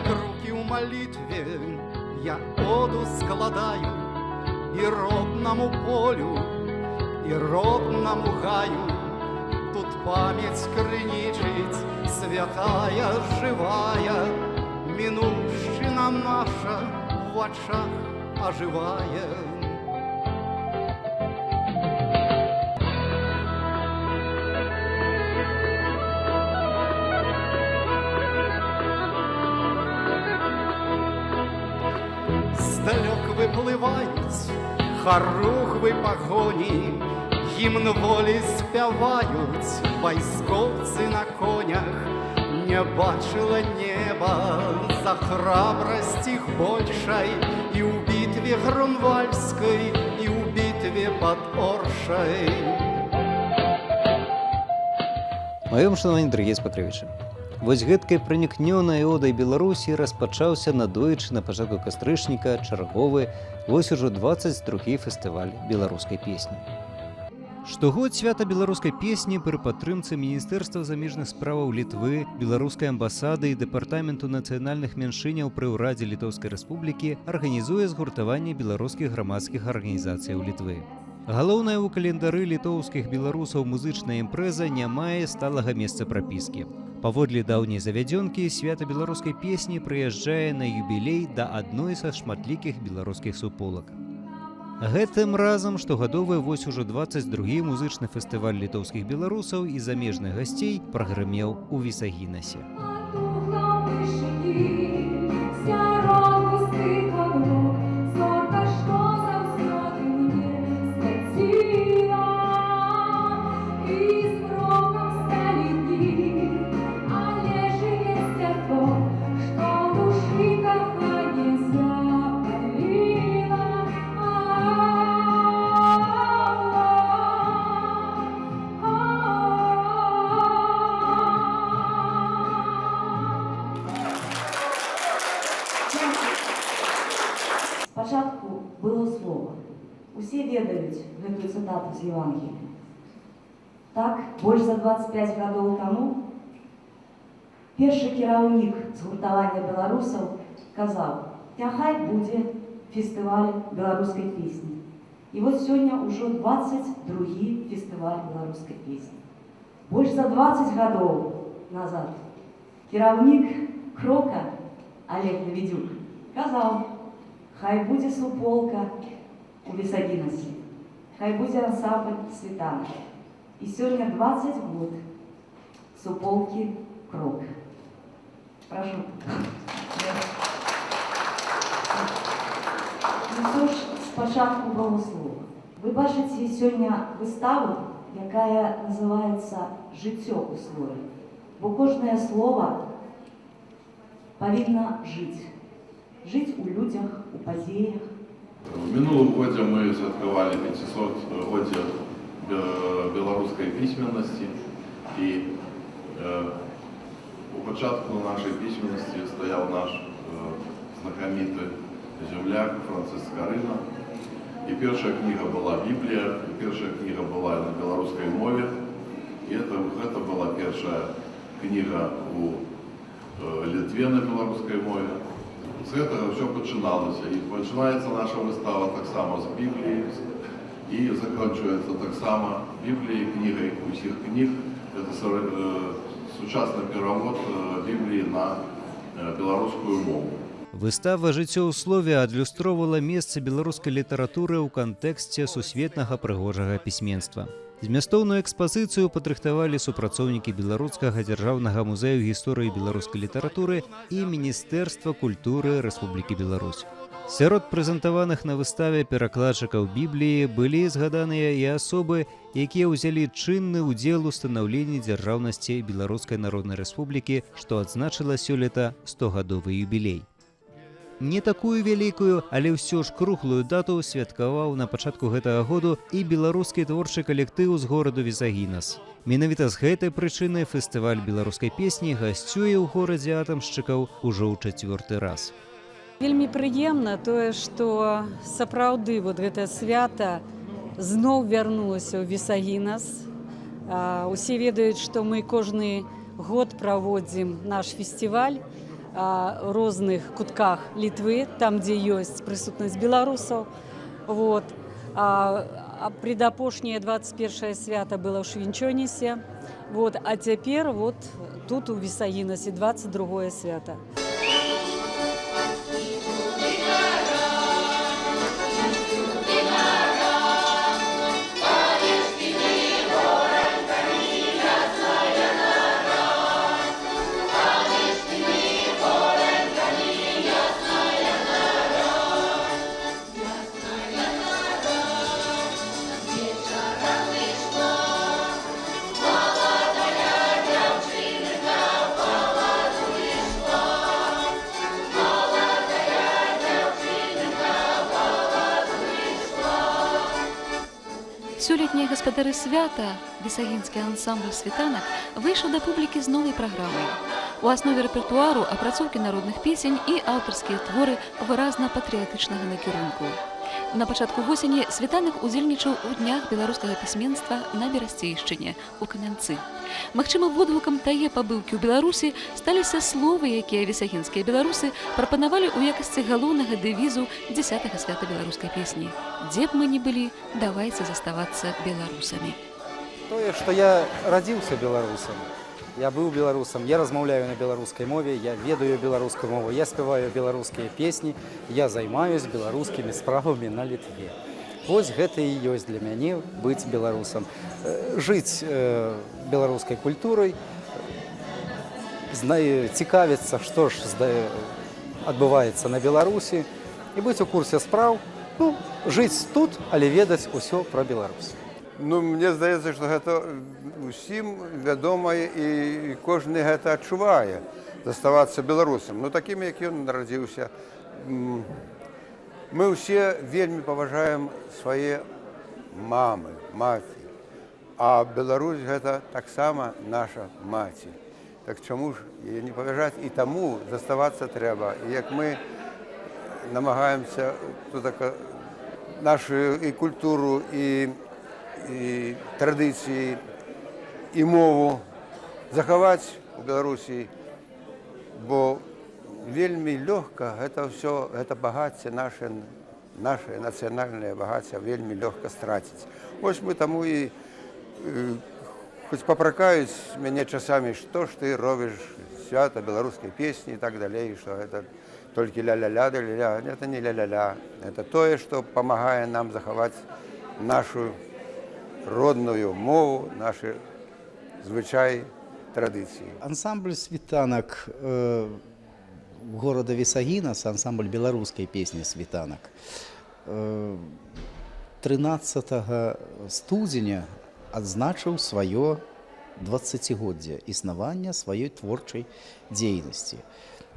Як руки ў малітве я оду складаю і роднаму полю, і роднаму гаю. Тут памяць крынічыць, святая, жывая, мінуўшчына наша в вачах ажывае. Здалёк выплываюць харугвы Пагоні, гімн волі спяваюць вайскоўцы на конях. Не бачыла неба за храбрасць іх большай і ў бітве Грунвальдскай, і ў бітве пад Оршай. Маё шанаванне, дарагія спатрывічы. Вось гэткай пранікнёнай одай Беларусі распачаўся надоечы на пачатку кастрычніка чарговы, вось ужо 22 фестываль беларускай песні. Штогод свята беларускай песні пры падтрымцы Міністэрства замежных справаў Літвы, беларускай амбасады і дэпартаменту нацыянальных меншыняў пры ўрадзе Літоўскай Рэспублікі арганізуе згуртаванне беларускіх грамадскіх арганізацыяў Літвы. Галоўная ў календары літоўскіх беларусаў музычная імпрэза не мае сталага месца прапіскі. Паводле даўняй завядзёнкі, свята беларускай песні прыязджае на юбілей да адной са шматлікіх беларускіх суполак. Гэтым разам штогадовы вось ужо 22 музычны фестываль літоўскіх беларусаў і замежных гасцей прагрымеў у Вісагінасе. Потухла в вышыні, сярод густых аблок, зорка, што заўсёды мне свяціла, і змрокам сталі дні, але жыве святло, што ў душы каханне запаліла. Спачатку было слова. Усе ведаюць гэтую цытату з Евангелія. Так, больш за 25 гадоў таму першы кіраўнік згуртавання беларусаў казаў: «Няхай будзе фестываль беларускай песні». І вот сёння ўжо 22 фестываль беларускай песні. Больш за 20 гадоў назад кіраўнік Крока Алег Давідзюк казаў: «Хай будзе суполка у Вісагінасе, хай будзе ансамбль «Світанак». І сёння 20 год суполкі «Крок». Прошу. Ну то ж, спачатку было слова. Вы бачыце сёння выставу, якая называецца «Жыццё ў слове». Бо кожнае слово павінна жыць. Жыць у людзях, у падзеях. У мінулым годзе мы святкавалі 500-годдзе беларускай пісьменнасці, і у пачатку нашай пісьменнасці стаяў наш знакаміты земляк Францыск Скарына. І першая кніга была Біблія, і першая кніга была на беларускай мове. І гэта была першая кніга у Літве на беларускай мове. З гэтага ўсё пачыналася. І пачынаецца наша выстава таксама з Бібліі і заканчваецца таксама Бібліяй, кнігай усіх кніг. Это сучасны перавод Бібліі на беларускую мову. Выстава «Жыццё ў слове» адлюстроўвала месца беларускай літаратуры ў кантэксце сусветнага прыгожага пісьменства. Змястоўную экспазіцыю падрыхтавалі супрацоўнікі Беларускага дзяржаўнага музею гісторыі беларускай літаратуры і Міністэрства культуры Рэспублікі Беларусь. Сярод прэзентаваных на выставе перакладчыкаў Бібліі былі згаданыя і асобы, якія ўзялі чынны ўдзел у станаўленні дзяржаўнасці Беларускай Народнай Рэспублікі, што адзначыла сёлета 100гадовы юбілей. Не такую вялікую, але ўсё ж круглую дату святкаваў на пачатку гэтага году і беларускі творчы калектыў з гораду Вісагінас. Менавіта з гэтай прычыны фестываль беларускай песні гасцюе ў горадзе атамшчыкаў ужо ў чацвёрты раз. Вельмі прыемна тое, што сапраўды вот гэта свята зноў вярнулася ў Вісагінас. Усе ведаюць, што мы кожны год праводзім наш фестываль. розных кутках Літвы, там, дзе ёсць прысутнасць беларусаў. Вот. А предапошняе 21 свята было ў Швенчонісе. Вот. А цяпер вот тут у Вісагінасе 22 свята. Сёлетнія гаспадары свята, вісагінскі ансамбль «Світанак», выйшаў да публікі з новай праграмай. У аснове рэпертуару апрацоўкі народных песень і аўтарскія творы выразна патрыятычнага накірунку. На пачатку восені «Світанак» удзельнічаў у днях беларускага пісьменства на Берасцейшчыне, у Камянцы. Магчыма, водгукам тае пабыўкі ў Беларусі сталіся словы, якія вісагінскія беларусы прапанавалі ў якасці галоўнага дэвізу 10-га свята беларускай песні. Дзе б мы ні былі, давайце заставацца беларусамі. Тое, што я радзіўся беларусам, я быў беларусам, я размаўляю на беларускай мове, я ведаю беларускую мову, я спяваю беларускія песні, я займаюсь беларускімі справамі на Літве. Вось гэта і ёсць для мяне быць беларусам. Жыць беларускай культурай, цікавіцца, што ж адбываецца на Беларусі, і быць у курсе спраў, ну, жыць тут, але ведаць усё пра Беларусь. Ну, мне здаецца, што гэта усім вядома і кожны гэта адчувае, заставацца беларусам. Ну, такім, як ён нарадзіўся. Мы ўсе вельмі паважаем свае мамы, маці. А Беларусь гэта таксама наша маці. Так чаму ж яе не паважаць? І таму заставацца трэба. І як мы намагаемся тут нашу і культуру, і традыцыі, і мову захаваць у Беларусі, бо вельмі лёгка гэта ўсё, гэта багацце наше, наше нацыянальнае багацце вельмі лёгка страціць. Вось мы таму і хоць папракаюць мяне часамі, што ж ты робіш свята беларускай песні і так далей, што гэта толькі ля-ля-ля, да ля-ля. Это не ля-ля-ля. Это тое, што памагае нам захаваць нашу родную мову, наши звычаі, традыцыі. Ансамбль «Світанак» города Висагинас, ансамбль беларускай песні «Світанак», 13 студзеня адзначыў сваё 20-годдзе існавання сваёй творчай дзейнасці.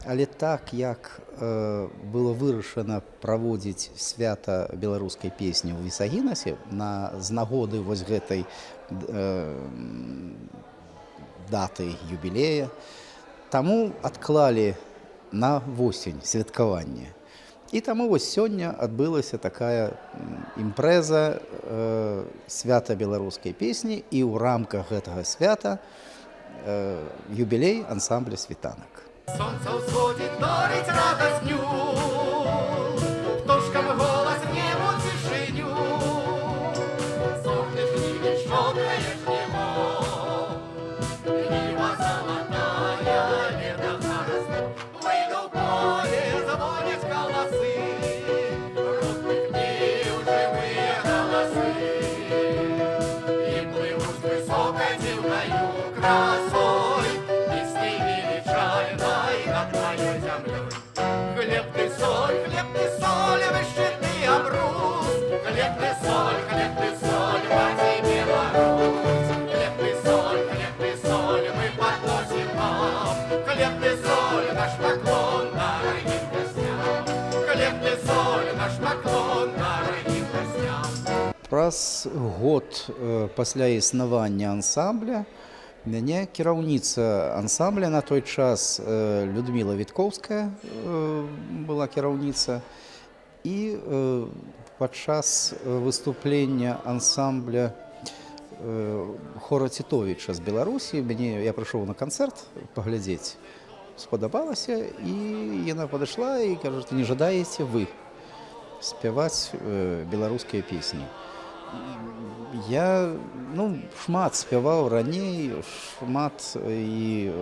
Але так як было вырашана праводзіць свята беларускай песні ў Вісагінасе з нагоды вось гэтай даты юбілея, таму адклалі на восень святкаванне. І таму вось сёння адбылася такая імпрэза свята беларускай песні і ў рамках гэтага свята юбілей ансамбля «Світанак». Сонца ўсходзіць, дорыць радасць дню, птушкам голас, небу цішыню. Сохне жнівень, шчодрае жніво, Ніва залатая, лета хараство. Выйду ў поле, звоняць каласы, родных ніў жывыя галасы. І плывуць высокай дзіўнаю красой, песняй велічальнай над маёй зямлёй. Хлеб ты, соль, хлеб ты, соль, вышчы ты абрус, хлеб ты, соль, хлеб ты, соль, маці Беларусь. Хлеб ты, соль, хлеб ты, соль, мы подносим вам. Хлеб ты, соль, наш поклон дорогим гостям. Хлеб ты, соль, наш поклон дорогим гостям. Праз год пасля існавання ансамбля мяне кіраўніца ансамбля на той час Людміла Віткоўская была кіраўніца, і падчас выступлення ансамбля хора Цітовіча з Беларусі мяне, я прыйшоў на канцэрт паглядзець. Спадабалася, і яна падышла і кажа, што не жадаеце вы спяваць беларускія песні. Я, ну, шмат спяваў раней, шмат і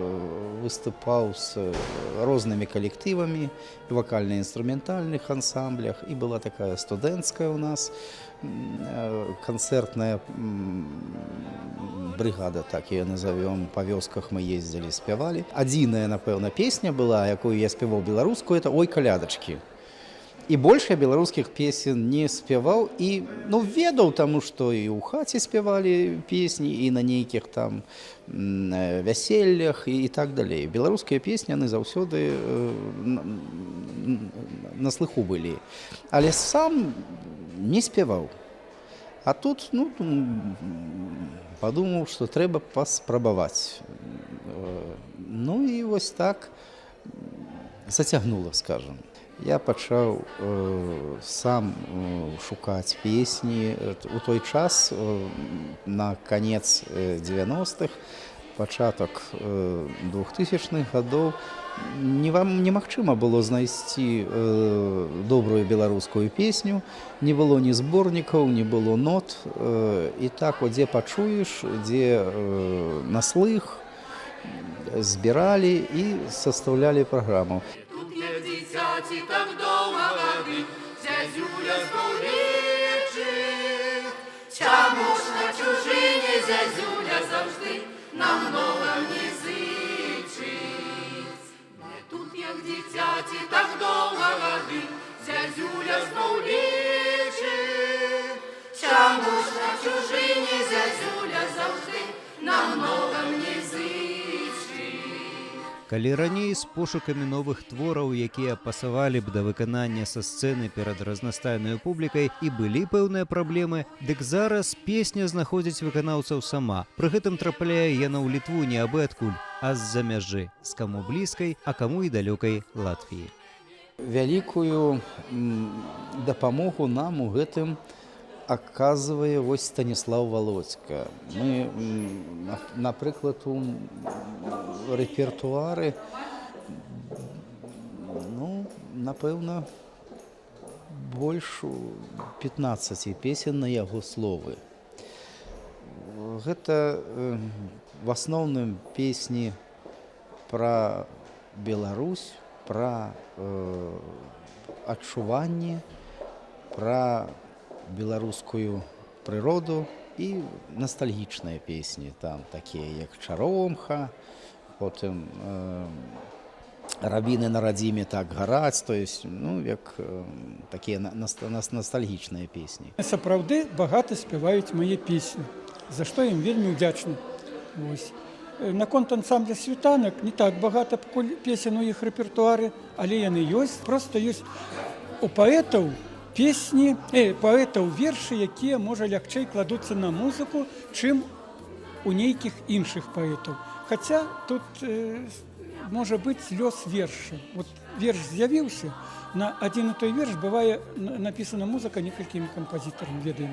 выступаў з рознымі калектывамі, вакальна-інструментальных ансамблях, і была такая студэнцкая у нас канцэртная брыгада, так ее назовем, па вёсках мы ездзілі, спявалі. Адзіная, напэўна, песня была, якую я спяваў беларускую, это «Ой, калядачкі». І больш я беларускіх песен не спяваў і, ну, ведаў, таму што і ў хаце спявалі песні, і на нейкіх там вяселлях і так далей. Беларускія песні, яны заўсёды на слыху былі. Але сам не спяваў. А тут, ну, падумаў, што трэба паспрабаваць. Ну і вось так зацягнула, скажем. Я пачаў сам шукаць песні. У той час, на канец 90-х, пачатак 2000-х гадоў, не вам немагчыма было знайсці добрую беларускую песню, не было ні зборнікаў, не было нот. І так, от, дзе пачуеш, дзе на слых, збіралі і составлялі праграму. Тут як дзіцяці, так доўга гады, зязюля зноў лічыць. Чаму ж на чужыне зязюля заўжды нам многа не зычыць? Не тут як дзіцяці, так доўга гады, зязюля зноў лічыць. Чаму ж на чужыне зязюля заўжды нам многа не зычыць? Калі раней з пошукамі новых твораў, якія пасавалі б да выканання са сцэны перад разнастайнай публікай, і былі пэўныя праблемы, дык зараз песня знаходзіць выканаўцаў сама. Пры гэтым трапляе яна ў Літву не абы адкуль, а з-за мяжы, з каму блізкай, а каму і далёкай Латвіі. Вялікую дапамогу нам у гэтым аказвае вось Станіслаў Валодзька. Мы, напрыклад, у рэпертуары, ну, напэўна, больш 15 песен на яго словы. Гэта в асноўным песні пра Беларусь, пра адчуванні, пра беларускую прыроду і ностальгічныя песні, там такія як «Чаромха», потым «Рабіны на радзіме так гараць», то есть, ну, як такія ностальгічныя песні. Сапраўды багата спяваюць мае песні, за што ім вельмі ўдзячны. Вось. Наконт ансамбля «Світанак», не так багата пакуль песен у іх рэпертуары, але яны ёсць. Просто ёсць у паэтаў песні, паэтаў вершы, якія, можа, лягчэй кладуцца на музыку, чым у нейкіх іншых паэтаў. Хаця тут можа быць лёс верша. Вот верш з'явіўся, на адзін і той верш бывае напісана музыка некалькімі кампазітарамі, ведаем.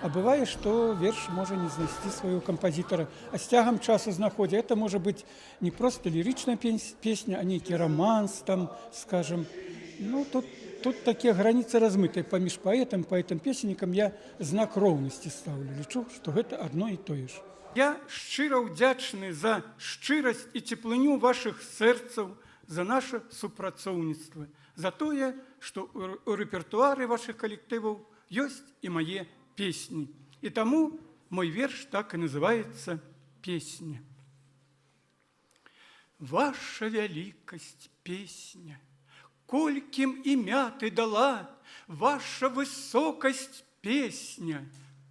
А бывае, што верш можа не знайсці свайго кампазітара, а з цягам часу знаходзіць. Это можа быць не проста лірычная песня, а нейкі раманс там, скажем. Ну, тут такія граніцы размытыя паміж паэтам, паэтам-песеннікам я знак роўнасці стаўлю. Лічу, што гэта адно і тое ж. Я шчыра ўдзячны за шчырасць і цеплыню вашых сэрцаў, за наше супрацоўніцтва, за тое, што ў рэпертуары вашых калектываў ёсць і мае песні. І таму мой верш так і называецца «Песня». Ваша вялікасць, песня, колькім імя ты дала, ваша высокасць, песня,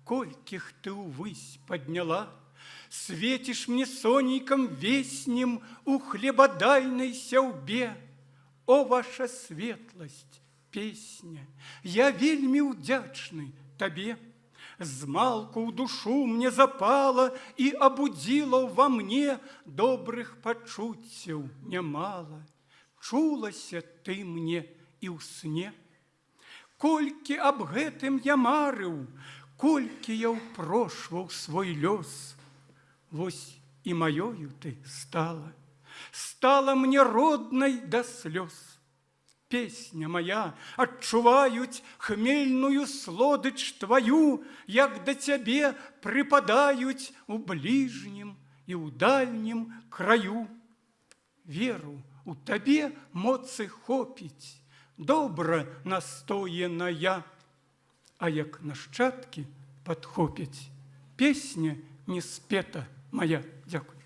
колькіх ты ўвысь падняла. Светишь мне сонейкам веснім у хлебадайнай сяўбе. О, ваша светласць, песня, я вельмі ўдзячны табе. Змалку ў душу мне запала і абудзіла ўва мне добрых пачуццяў нямала. Чулася ты мне і ў сне. Колькі аб гэтым я марыў, колькі я ўпрошваў свой лёс. Вось і маёю ты стала. Стала мне роднай да слёз. Песня моя, адчуваюць хмельную слодыч тваю, як да цябе прыпадаюць у бліжнім і ў дальнім краю. Веру, у табе моцы хопіць, добра настоеная, а як нашчадкі падхопяць, песня не спета моя. Дзякую.